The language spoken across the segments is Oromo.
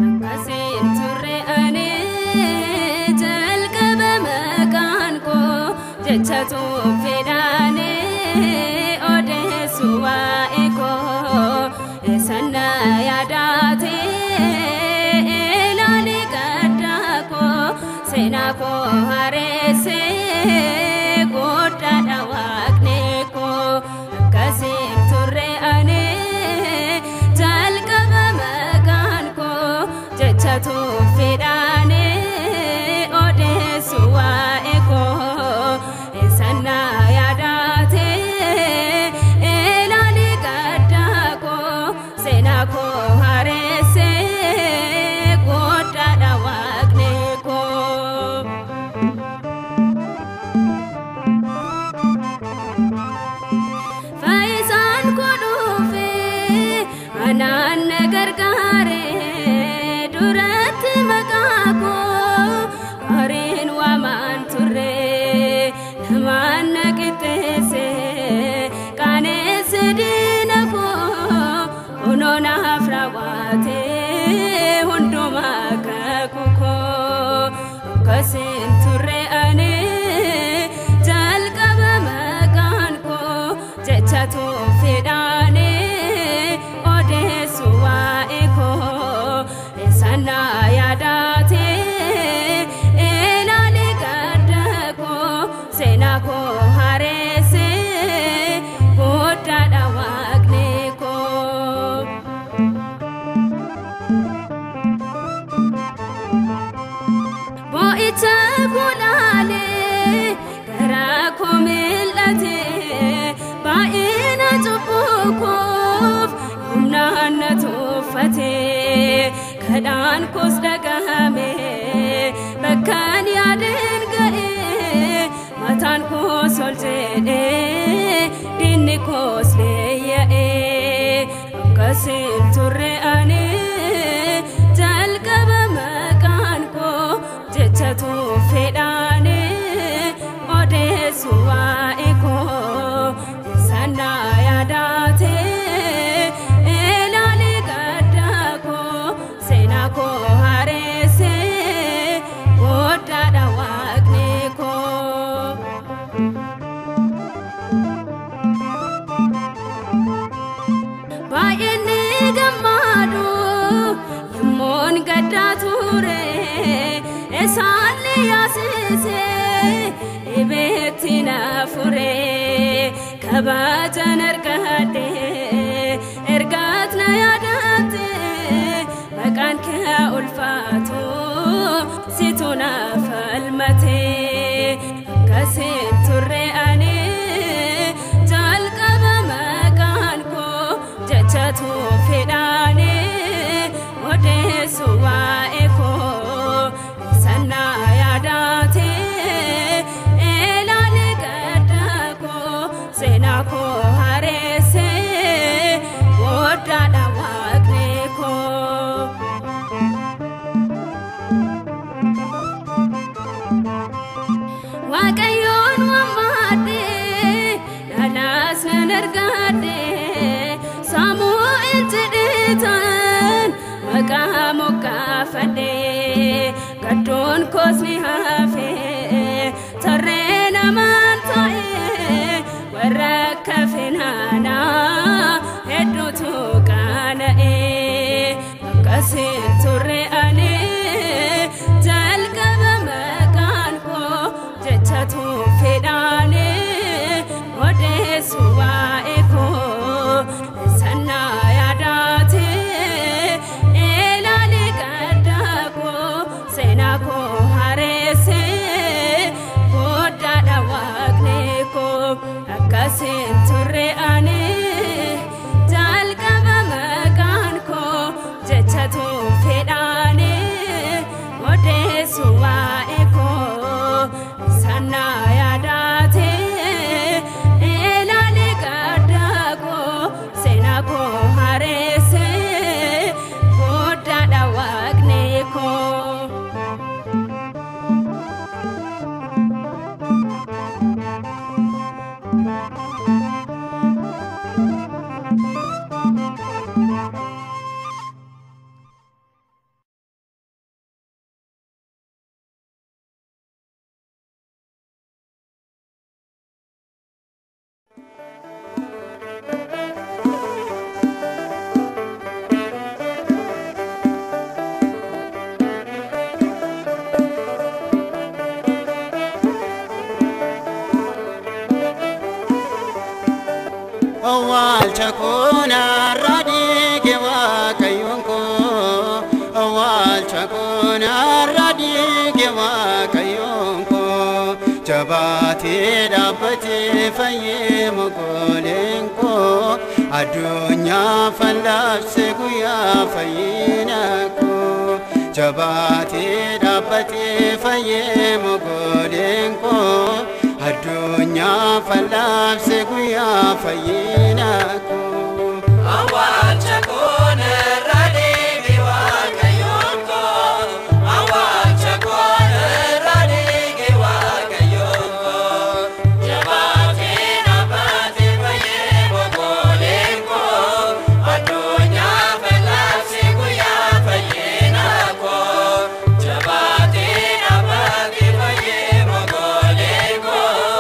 Akkasiin turre ani jalqaba maqaan koo jecha tuffeedhaani odeessu waa'ee koo eessanna yaadaate ilaali gaddaa koo seenaa koo hareesse guddaadha waaqni koo. Akkasiin turre ani jalqaba maqaan koo jecha tuffeedhaani odeessu waa'ee koo eessanna yaadaate ilaali gaddaa koo seenaa koo hareesse guddaadha waaqni koo. Faayisaan koo dhufe anaan na gargaare duratti maqaa koo gaariin waamaan turre namaan na qixxeesse qaaneesse diina koo kunoo naaf raawwate hundumaa kakuu koo. Akkasiin turre ani jalqaba maqaan koo jecha tuffeedhaani odeessu waa'ee koo eessanna yaadaate ilaali gadda koo seenaa koo hareesse guddaadha waaqni koo. Boo'icha kulaalee garaa koo mil'ate baay'ina cubbuu koof humnaan na tuffate kadhaan koos dhagahame bakkaan yaadeen ga'e mataan koos ol jedhee diinni koos leeyya'e. Akkasiin turre ani jalqaba maqaan koo jecha tuffeedhaani odeessu waa'ee koo eessanna yaadaate ilaali gaddaa koo seenaa koo hareesse guddaadha waaqni koo. Baay'inni gammadu yommuun gaddaa ture isaan yaasise dhibeetti na fure kabajan argadhe ergaat na yaadatte maqaan kee ulfaatu situ na falmate. Akkasiin turre ani jalqaba maqaan koo jecha tuffeedhaani odeessu waa'ee koo eessanna yaadaate ilaali gaddaa koo seenaa koo hareesse guddaadha waaqni koo. Waaqayyoon waammadhe dhalaas nan argadhe Saamu'eel jedheetan maqaa moggaafadhe gaddoon koos ni hafe tarree namaan ta'e warra akka finaanaa hedduutu qaana'e. Akkasiin turre ani jalqaba maqaan koo jecha tuffeedhaani odeessu waa'ee koo eessanna yaadaate ilaali gaddaa koo seenaa koo hareesse guddaadha waaqni koo. Akkasiin turre ani Awwaalcha koo narraa diige Waaqayyoon koo, awwaalcha koo narraa diige Waaqayyoon koo. Jabaatee dhaabbatee fayyee mogoleen koo, addunyaa fallaabse guyyaa fayyina koo. Jabaatee dhaabbatee fayyee mogoleen koo, addunyaa fallaabse guyyaa fayyina koo. Awwaalcha koo narraa diige Waaqayyoon koo, awwaalcha koo narraa diige Waaqayyoon koo. Jabaatee dhaabbatee fayyee mogoleen koo, addunyaa fallaabse guyyaa fayyina koo. Jabaatee dhaabbatee fayyee mogoleen koo,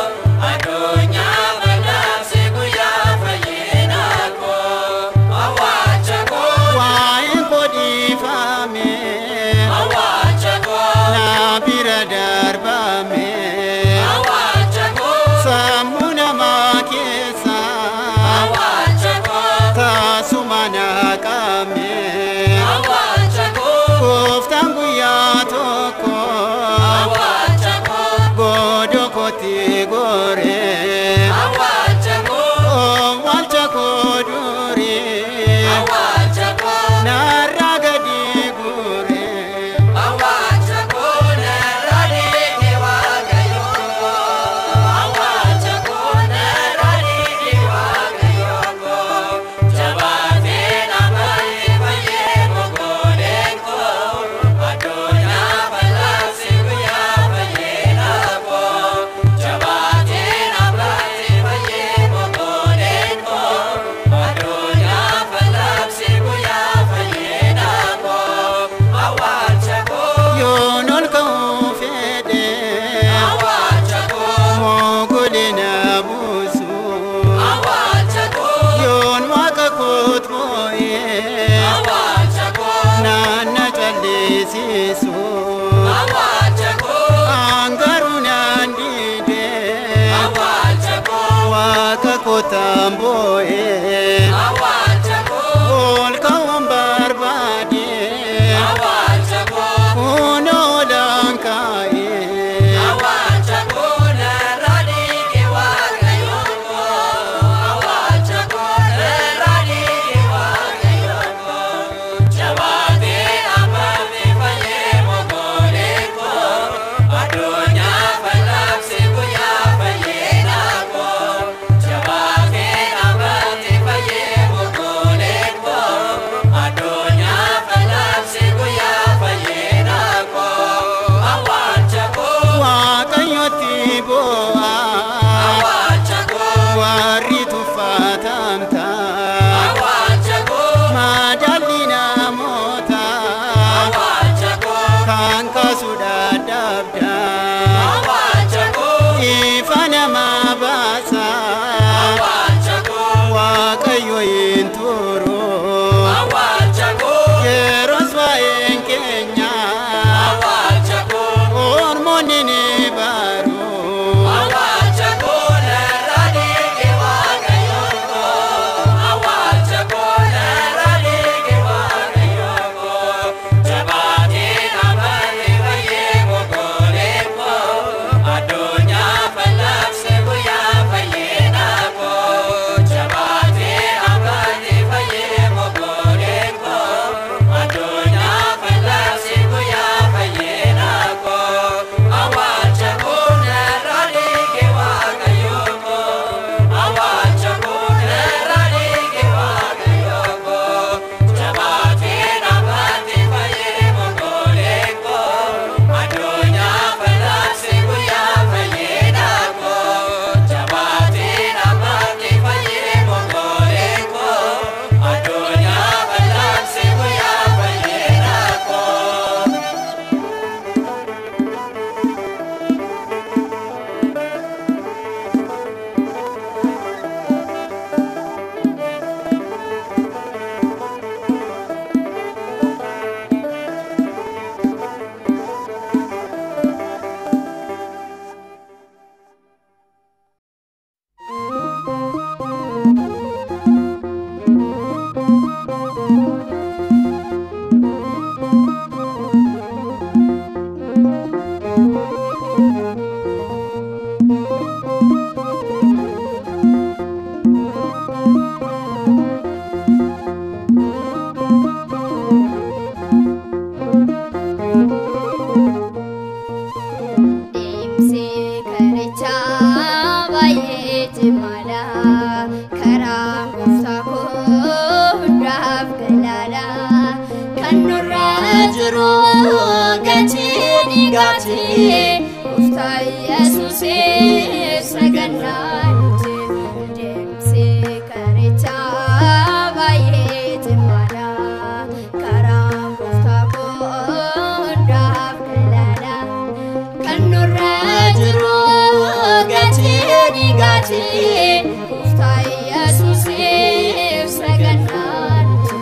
addunyaa fallaabse guyyaa fayyina jiru gatii dhiigaati Gooftaa Yesuusiif sagannaa nuti. Deemsi karichaa baay'ee cimaadha. Karaan gooftaa koo hundaaf galaadha. Kan nurra jiru gatii dhiigaati Gooftaa Yesuusiif sagannaa nuti.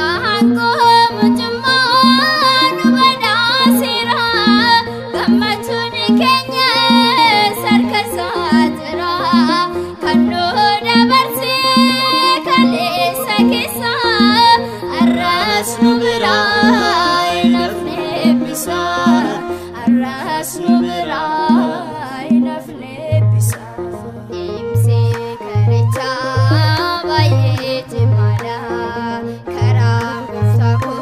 Aangoo mootummaa nu badhaaseera. Gammachuun keenya harka isaa jira. Kan nu dabarsee kaleessa keessa har'as nu biraa hin hafne eebbisa. Har'as nu biraa hin hafne eebbisa. Deemsi karichaa baay'ee cimaadha. Karaan gooftaa koo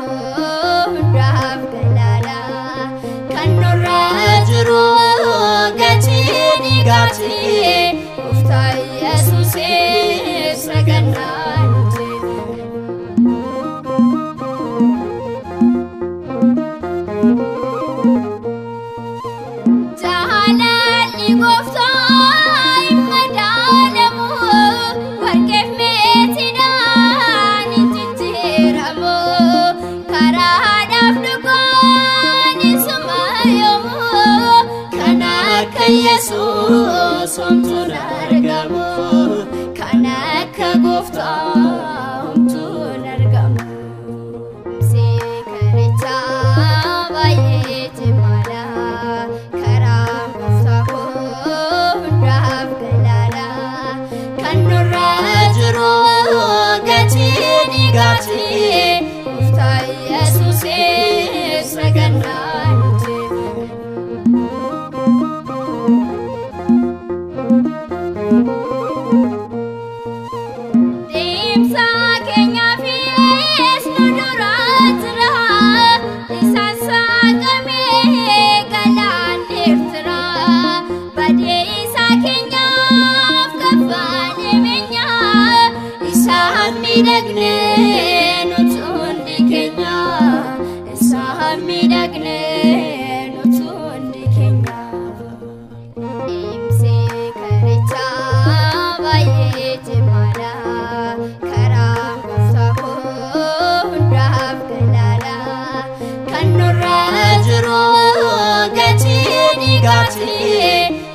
hundaaf galaadha. Kan nurra jiru gatii dhiigaati Gooftaa Yesuusiif sagannaa nuti. Jaalalli gooftaa hin madaalamu. Warqeef meetiidhaan hin jijjiiramu. Karaadhaaf dhugaan isuma yoomu. Kan akka Yesuus homtuun argamu. Kan akka gooftaa homtuun argamu. Deemsi karichaa baay'ee cimaadha. Karaan gooftaa koo hundaaf galaadha. Kan nurra jiru gatii dhiigaati Gooftaa Yesuusiif sagannaa nuti. Deemsa keenyaafis nu dura jira. Isaan saaqamee galaanni Eertiraa. Badeessa keenyaaf kaffalee beenyaa. Isaan miidhagnee nuti hundi keenya. Isaan miidhagnee nuti hundi keenya. Deemsi karichaa baay'ee cimaadha. Karaan gooftaa koo hundaaf galaadha. Kan nurra jiru gatii dhiigaati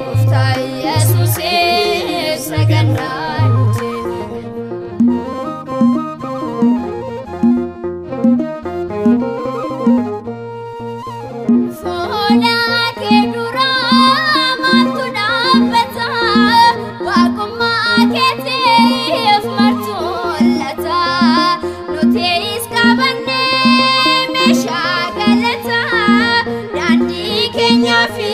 Gooftaa Yesuusiif sagannaa nuti. Fuula kee duraa maaltu dhaabbata? Waaqummaa keetiif martu mul'ata. Nutis qabannee meeshaa galataa. Daandii keenyaafis